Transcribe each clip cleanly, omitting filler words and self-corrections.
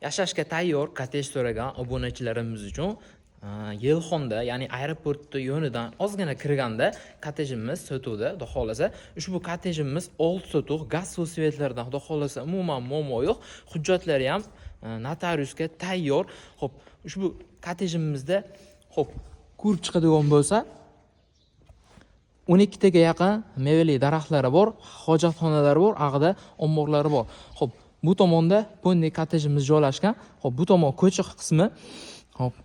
Yashashga tayyor kottej so'ragan obunachilarimiz uchun Yelxonda, ya'ni aeroportni yonidan ozgina kirganda kottejimiz sotuvda, xudo xohlasa. Ushbu kottejimiz 6 sotix, gaz, suv, svetlardan, xudo xohlasa, umuman muammo yo'q. Hujjatlari ham notariusga tayyor. Xo'p, ushbu kottejimizda, xo'p, ko'rib chiqadigan bo'lsa, 12 taga yaqin mevali daraxtlari bor, hojatxonalari bor, ag'ida omborlari bor. Xo'p, bu tomonda полный kottejimiz joylashgan. Xo'p, bu tomon ko'cha qismi. Xo'p,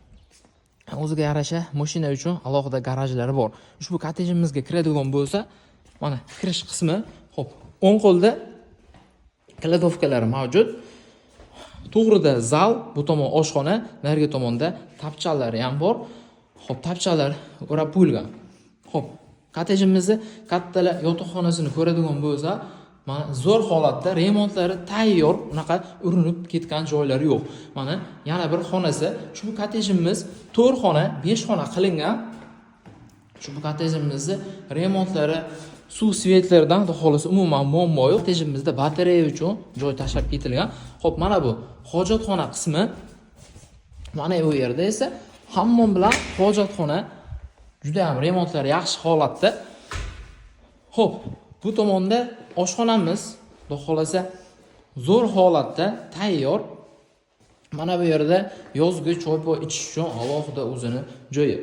o'ziga yarasha mashina uchun alohida garajlari bor. Ushbu kottejimizga kiradigan bo'lsa, mana kirish qismi. Xo'p, o'ng qo'lda кладовка lari mavjud. To'g'rida zal, bu tomon oshxona, narigi tomonda tapchanlari ham bor. Xo'p, tapchanlar o'rab qo'yilgan. Xo'p, kottejimizni kattalar yotoqxonasini ko'radigan bo'lsa, mana zo'r holatda, remontlari tayyor, unaqa urinib ketgan joylari yo'q. Mana yana bir xonasi. Ushbu kottejimiz 4 xona, 5 xona qilingan. Ushbu kottejimizni remontlari, suv, svetlardan, xudo xohlasa, umuman muammo yo'q. Kottejimizda batareya uchun joy tashlab ketilgan. Xo'p, mana bu hojatxona qismi. Mana bu yerda esa hammom bilan hojatxona, juda ham remontlari yaxshi holatda. Xo'p, bu tomonda oshxonamiz, xudo xohlasa, zo'r holatda tayyor. Mana bu yerda yozgi choy-poy ichish uchun alohida o'zini joyi.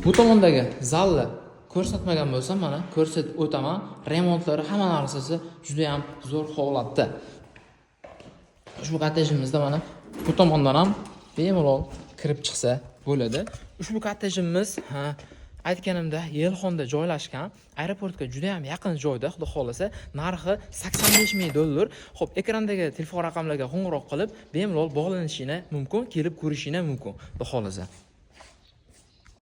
Bu tomondagi zalni ko'rsatmagan bo'lsam, mana ko'rsatib o'taman. Remontlari, hamma narsasi juda ham zo'r holatda. Ushbu kottejimizda mana bu tomondan ham bemalol kirib chiqsa bo'ladi. Ushbu kottejimiz, ha, aytganimda, Yelxonda joylashgan, aeroportga juda ham yaqin joyda, xudo xohlasa, narxi 85 ming dollar. Xo'p, ekrandagi telefon raqamlarga qo'ng'iroq qilib, bemalol bog'lanishinglar mumkin, kelib ko'rishinglar mumkin, xudo xohlasa.